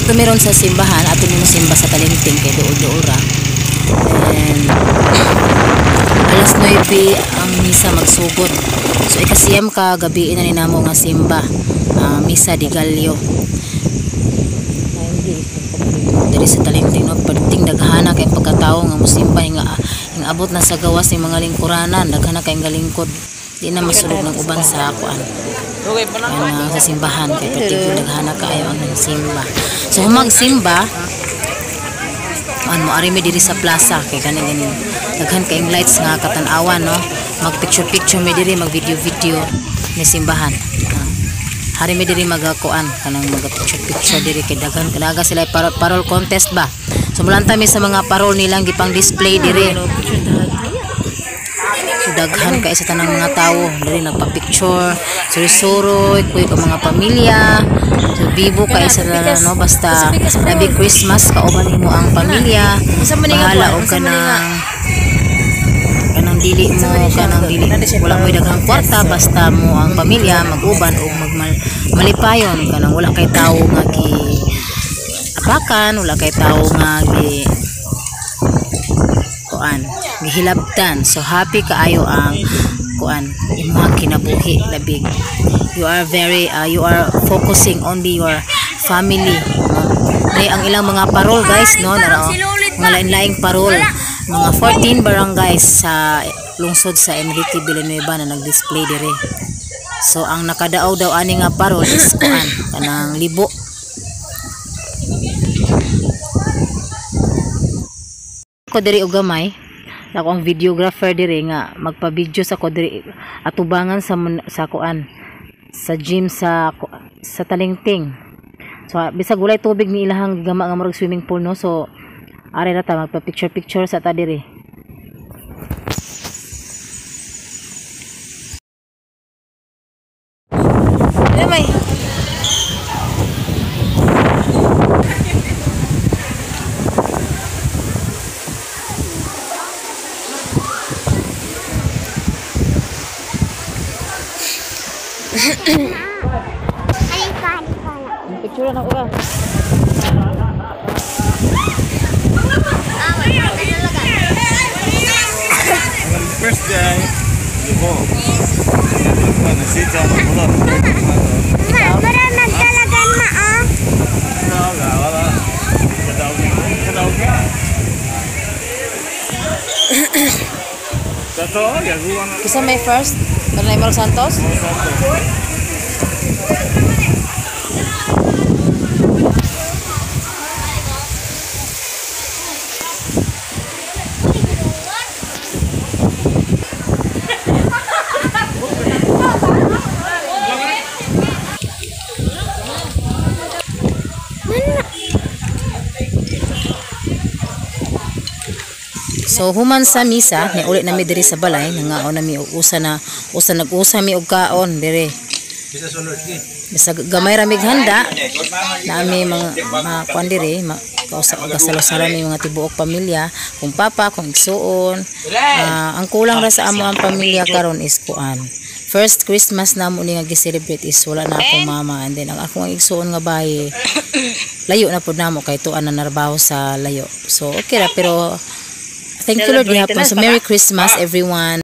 Adto meron sa simbahan, ato nimo simba sa Talingting kay duol-duol ra. And alas 9 ang misa magsugod. So ikasiyam ka gabi na ni namo nga simba, Misa de Gallo. Diri sa Talingting, no, perting daghana kay pagkatawo nga mosimba nga nga abot na sa gawas ni mga lingkuranan, daghana kay nga lingkod. Di na masulog ng uban sa kuan. Ano, sa simbahan kay perting daghana kaayo ang simba. So humag simba, an mo ari mi diri sa plaza kay gani gani daghan kayong lights nga katan-awan, no, mag picture picture mi diri, mag video video ni simbahan. Hari mi diri magakuan kanang mag picture picture diri kay daghan kanaga sila parol contest ba. So mulanta mi sa mga parol nilang gipang display diri. So daghan kay sa tanang mga tawo diri nagpa-picture, suri-suroy, kuy ang mga pamilya. So bibo kay sa tanan, no, basta labi Christmas kauban nimo ang pamilya. Bahala og kanang dili mo, kanang dili wala mo'y daghang kwarta, basta mo ang pamilya mag-uban og malipayon, kanang wala kay tawo nga gi apakan, wala kay tawo nga gi kuan, gihilabtan. So happy kaayo ang kuan imong kinabuhi, labig you are very you are focusing only your family, no? Nay ang ilang mga parol guys, no, naro mga lain-laing parol, mga 14 barangays sa lungsod sa Enrique Villanueva na nag-display dire. So ang nakadaog daw ani nga parol is kuan kanang libo. Ko diri og gamay ako ang videographer diri nga magpa-video sa ko diri atubangan sa kuan sa gym sa Talingting. So bisag walay tubig ni ilahang gama nga murag swimming pool, no, so ari ra ta magpa-picture picture sa ta diri. May picture na ako ba? First day, you go. Para nagdalagan ma, ah. Kisa may first? Bernay Mar Santos? So human sa misa, ni uli nami diri sa balay, nangaon nami og usa na usa nag-usa mi og kaon diri. Bisag gamay ra mig handa, nami mga kuan diri, kausa kasalo-salo mi mga tibuok pamilya, kung papa, kung igsuon. Ang kulang ra sa amo ang pamilya karon is kuan. First Christmas na mo ni nga gi-celebrate is wala na akong mama, and then ang akong igsuon nga bayi layo na pud namo kay tuan na narbaho sa layo. So okay ra, pero thank you Lord gihapon. So Merry Christmas everyone.